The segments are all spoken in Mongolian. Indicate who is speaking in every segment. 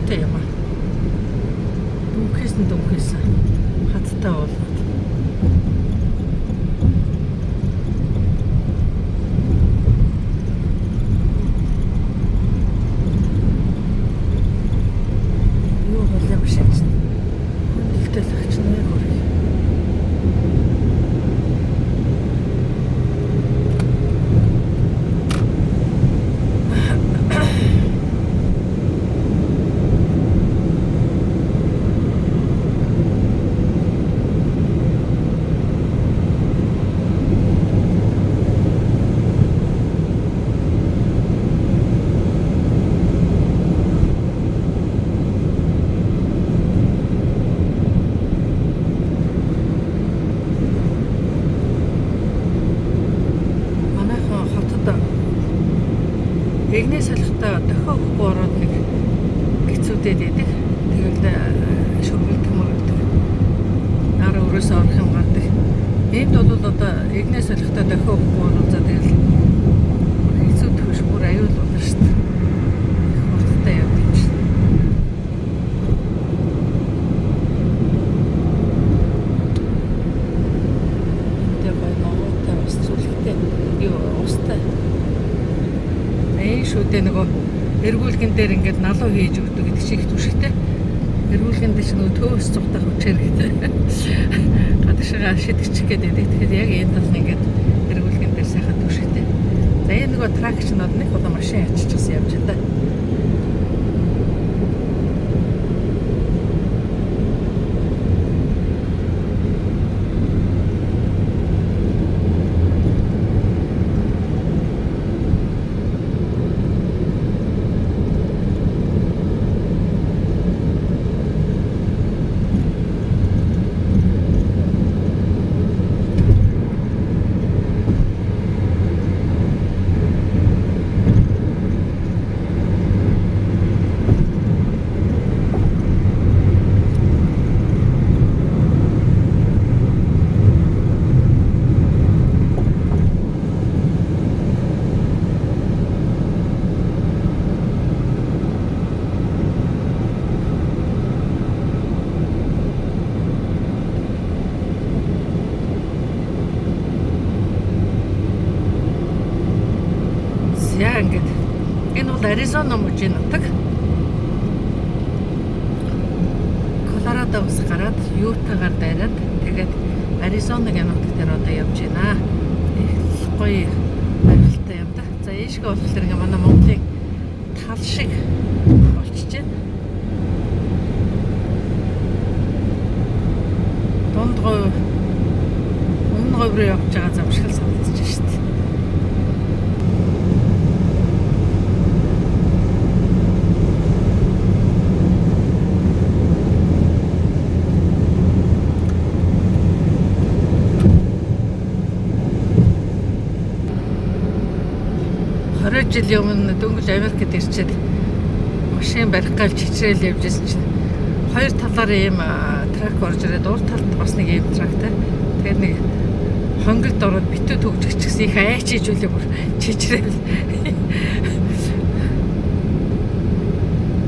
Speaker 1: Өндөртэй юм аа. Дүнхээс нь дүнхээс хаттай болгоод. Юу болоо машин чинь. Хөндлөлтэй л агч нэ хөрөг. Манайхан хотод эгнээ салхитай дохио өгөхгүй ороод нэг гисүүдээд байдаг. Тэгэл шүргэлдэг мөрөлдөг. Нар өрөөсөө орох юм гардаг. Энд бол одоо эгнээ салхитай дохио өгөхгүй ороод за тэгэл бүр хэцүү төвш бүр аюул болно шүү дээ. Их хурдтай явд юм чинь. Эндээ гоё ногоотой бас зүлэгтэй юу устай. Энэ шүү дээ, нөгөө эргүүлгэн дээр ингээд налуу хийж өгдөг гэдэг чинь их түшигтэй. Эргүүлгэн дээр чинь нөгөө төөс цухтах хүчээр гэдэг. Гадагшаа шидэгчих гээд байдаг. Тэгэхээр яг энэ тал нь ингээд эргүүлгэн дээр сайхан түшигтэй. За, энэ нөгөө truck чинь одоо нэг удаа машин яччихсан явж байна да. За, ингээд энэ бол Аризона мужийн нутаг. Колорадоос гараад Ютагаар дайраад тэгээд Аризонагийн нутаг дээр одоо явж байна. Их гоё гайхалтай юм да. За, ийшгээ болохоор ингээ манай Монголын тал шиг болчихж байна. Дунд говь, өмнө говь руу явж байгаа зам шиг л санагдаж шүү дээ. 20 жилийн өмнө дөнгөж Америкт ирчээд машин барих гал чичрээл явж байсан чинь хоёр талаар ийм truck орж ирээд, урд талд бас нэг ийм truck тай. Тэгээд нэг хонгилд ороод битүү төгжчихсэн, их айчиж үлээ, бүр чичрээл.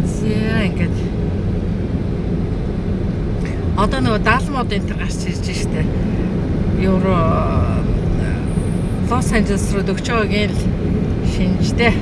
Speaker 1: За, ингээд одоо нөгөө даалмууд энэ төр гарч ирж штэ. Евро Лос Анжелес руу дөгч байгаагийн л шинжтэй.